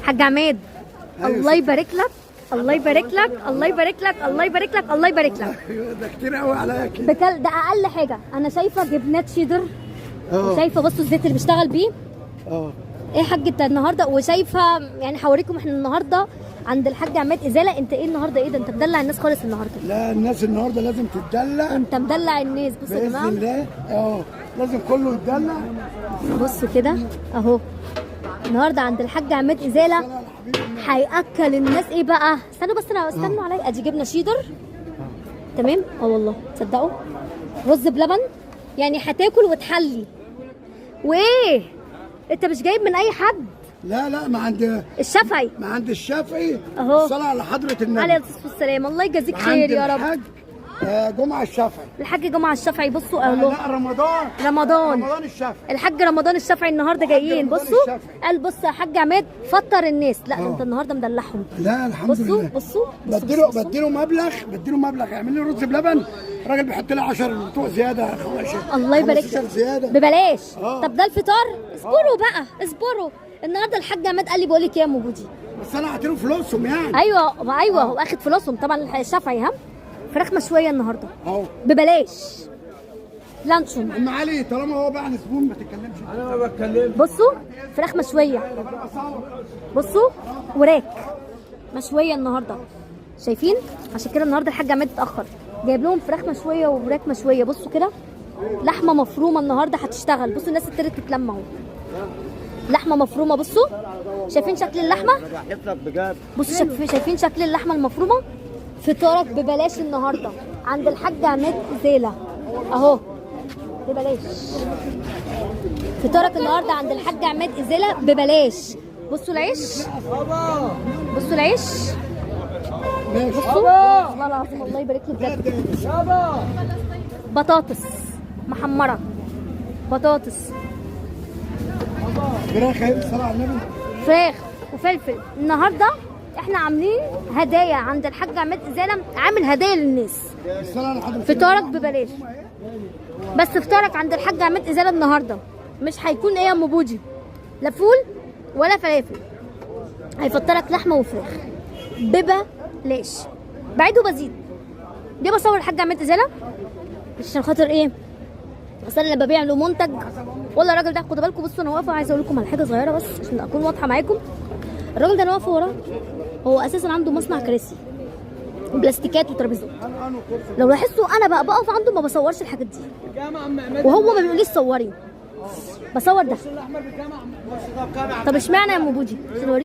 حاج عماد، أيوة. الله يبارك لك، الله يبارك لك، الله يبارك لك، الله يبارك لك، الله يبارك لك. ايوه ده كتير قوي عليا كده. بكل ده اقل حاجة. انا شايفه جبنات شيدر، اه. وشايفه بصوا الزيت اللي بيشتغل بيه. اه. ايه يا حاج انت النهارده؟ وشايفه يعني هوريكم احنا النهارده عند الحاج عماد ازالة. انت ايه النهارده؟ ايه ده انت مدلع الناس خالص النهارده. لا الناس النهارده لازم تتدلع. انت مدلع الناس. بصوا يا باذن جماعة، الله. لازم كله يتدلع. بصوا كده اهو النهارده عند الحاج عماد ازالة هياكل الناس ايه بقى؟ استنوا بس انا استنوا عليا. ادي جبنه شيدر، تمام؟ اه والله تصدقوا رز بلبن، يعني هتاكل وتحلي. وايه انت مش جايب من اي حد؟ لا لا، ما عند الشافعي. ما عند الشافعي. اهو. الصلاة على حضره النبي عليه الصلاة والسلام. الله يجازيك ما خير عند يا رب. الحاج جمعه الشافعي. الحاج جمعه الشافعي. بصوا اهو. لا رمضان. رمضان. رمضان الشافعي. الحاج رمضان الشافعي النهارده جايين. رمضان بصوا الشافعي. قال بص يا حاج عماد فطر الناس. لا ده انت النهارده مدلعهم. لا الحمد بصوا لله. بصوا بصوا بديله بصوا. بديله مبلغ، بديله مبلغ يعمل لي رز بلبن. الراجل بيحط لي 10 بتوع زيادة، 15 الله يبارك 15 لك. زيادة. ببلاش. آه. طب ده الفطار، اصبروا بقى اصبروا. النهارده الحاج عماد قال لي بقول لك ايه يا ام بودي. بس انا اعطيله فلوسهم يعني. ايوه ايوه، هو اخد فلوسهم طبعا الشافعي. ها فراخ مشوية النهارده اهو ببلاش، لانشون. ام علي طالما هو باع زبون ما تتكلمش. انا ما بتكلمش. بصوا فراخ مشوية، طب انا بصور. بصوا وراك مشوية النهارده، شايفين؟ عشان كده النهارده الحاج عماد اتاخر، جايب لهم فراخ مشوية ووراك مشوية. بصوا كده لحمه مفرومه النهارده هتشتغل. بصوا الناس ابتدت تتلم اهو، لحمه مفرومه. بصوا شايفين شكل اللحمة؟ بحلف لك بجد. بصوا شايفين شكل اللحمة المفرومه؟ فطارك ببلاش النهارده عند الحاج عماد زيله اهو، ببلاش. فطارك النهارده عند الحاج عماد ازالة ببلاش. بصوا العيش، بصوا العيش، ماشي. بصوا والله العظيم الله يبارك له بجد. بطاطس محمرة، بطاطس، فراخ اهي، الصلاة على النبي. فراخ وفلفل. النهارده احنا عاملين هدايا عند الحاج عماد ازالة، عامل هدايا للناس. الصلاة على حضره فطارك ببلاش، بس فطارك عند الحاج عماد ازالة النهارده مش هيكون ايه يا ام بودي؟ لا فول ولا فلافل، هيفطرك لحمه وفراخ ببلاش. بعيد وبزيد. ليه بصور الحاج عماد ازالة؟ عشان خاطر ايه؟ اصل انا لما ببيع له منتج والله الراجل ده خدوا بالكم. بصوا انا واقفة عايزه اقول لكم على حاجة صغيرة بس عشان اكون واضحة معاكم. الراجل ده انا واقفة وراه، هو اساسا عنده مصنع كراسي وبلاستيكات وترابيزات. لو لاحظتوا انا بقى بقف عنده ما بصورش الحاجات دي، وهو ما بيقوليش صوري، بصور ده. طب اشمعنى يا ام بودي؟ عشان أوريك.